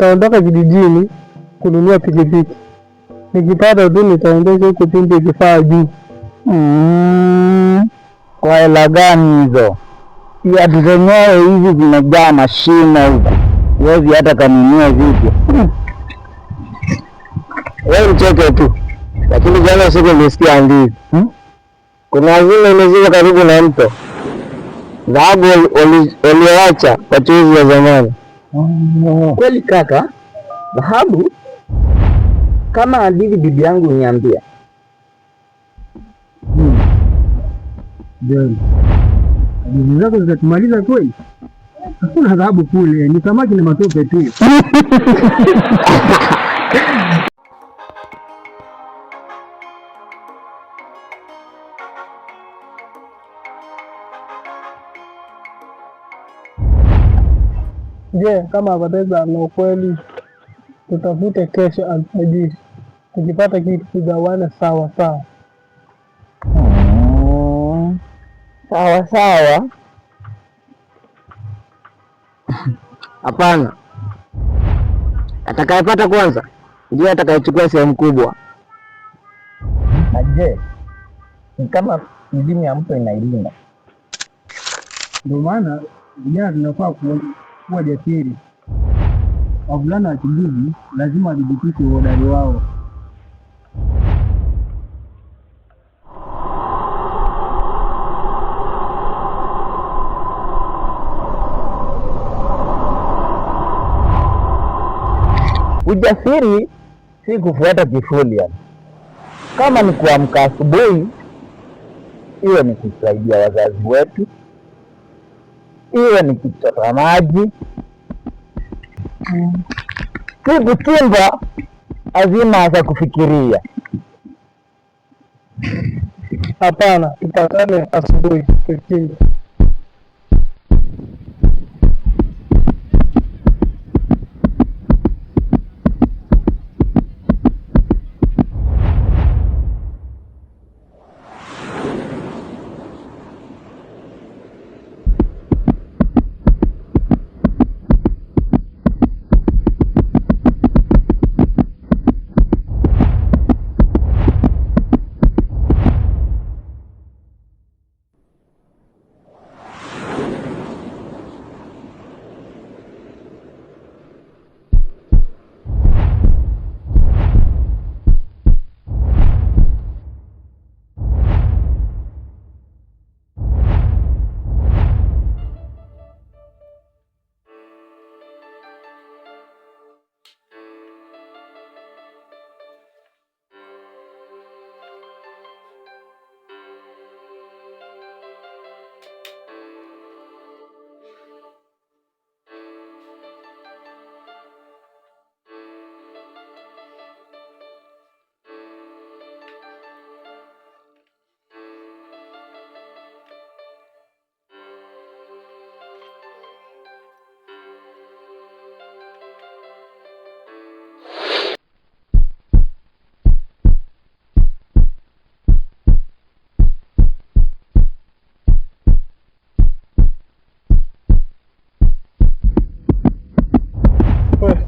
Nitaondoka kijijini kununua pikipiki. Nikipata tu nitaendesha huko pindi ikifaa juu. Kwa hela gani hizo? Viatu zenyewe hizi zimejaa mashimo huku, huwezi hata kanunue vipya. Wewe mcheke tu, lakini jana usiku nilisikia hadithi. Kuna hazina imezikwa karibu na mto, dhahabu walioacha wachuuzi wa zamani. Kweli kaka, dhahabu kama hadithi bibi yangu uniambia. John, hadithi zako zitatumaliza kweli? Hakuna dhahabu kule, ni samaki na matope tu. Je, kama Abateza ana ukweli, tutafute kesho alfajiri. Tukipata kitu tugawane sawa sawa. Sawa sawa. Hapana, atakayepata kwanza ndiye atakayechukua sehemu kubwa. Na je, ni kama mizimu ya mto inailinda? Ndio maana vijana tunafaa kuwa jasiri. Wavulana wa kijiji lazima wadhibitishe uhodari wao. Ujasiri si kufuata kifuli, yani. Kama ni kuamka asubuhi, iwe ni kusaidia wazazi wetu, iwe ni kuchota maji, si kuchimba hazina za kufikiria. Hapana, tupatane asubuhi tuchimbe.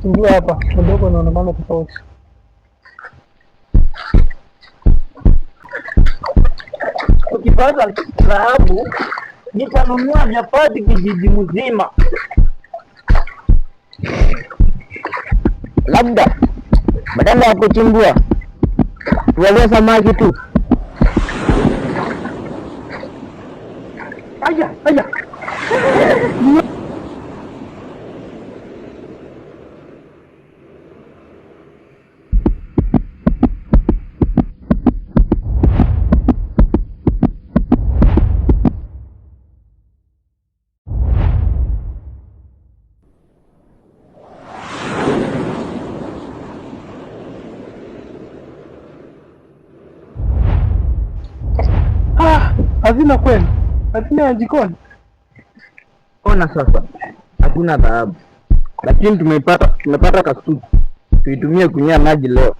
Tuingie hapa kidogo, naonekana tofauti. Ukipata dhahabu nitanunua vyapati kijiji mzima. Labda badala ya kuchimbua tuwalie samaki tu. Aya, aya. Hazina kweli, hazina ya jikoni. Ona sasa, hakuna dhahabu, lakini tumepata kasuku, tuitumie kunywea maji leo.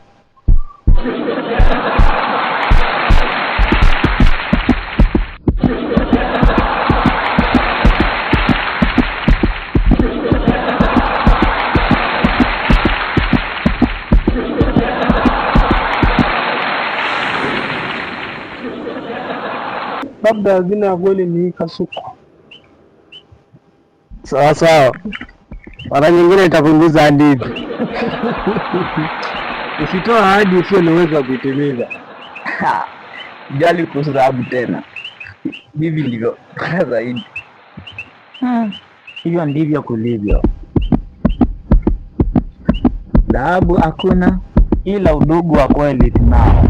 Labda hazina ya kweli ni hii kasuku. Sawa sawa, mara nyingine itapunguza hadithi. Usitoa ahadi usio na uwezo wa kuitimiza. Jali kuhusu dhahabu tena. Hivi ndivyo zaidi. Hivyo ndivyo kulivyo. Dhahabu hakuna, ila udugu wa kweli tunao.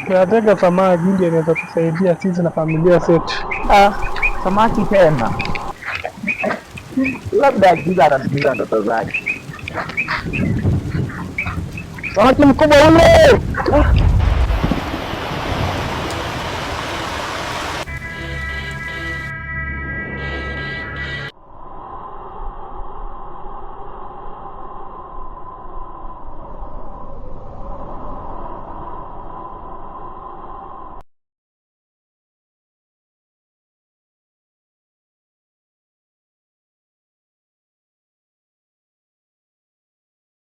Tunatega samaki ndiye anaweza tusaidia sisi na familia zetu. Ah, samaki tena. Labda akiza anatimiza ndoto zake. Samaki mkubwa ule!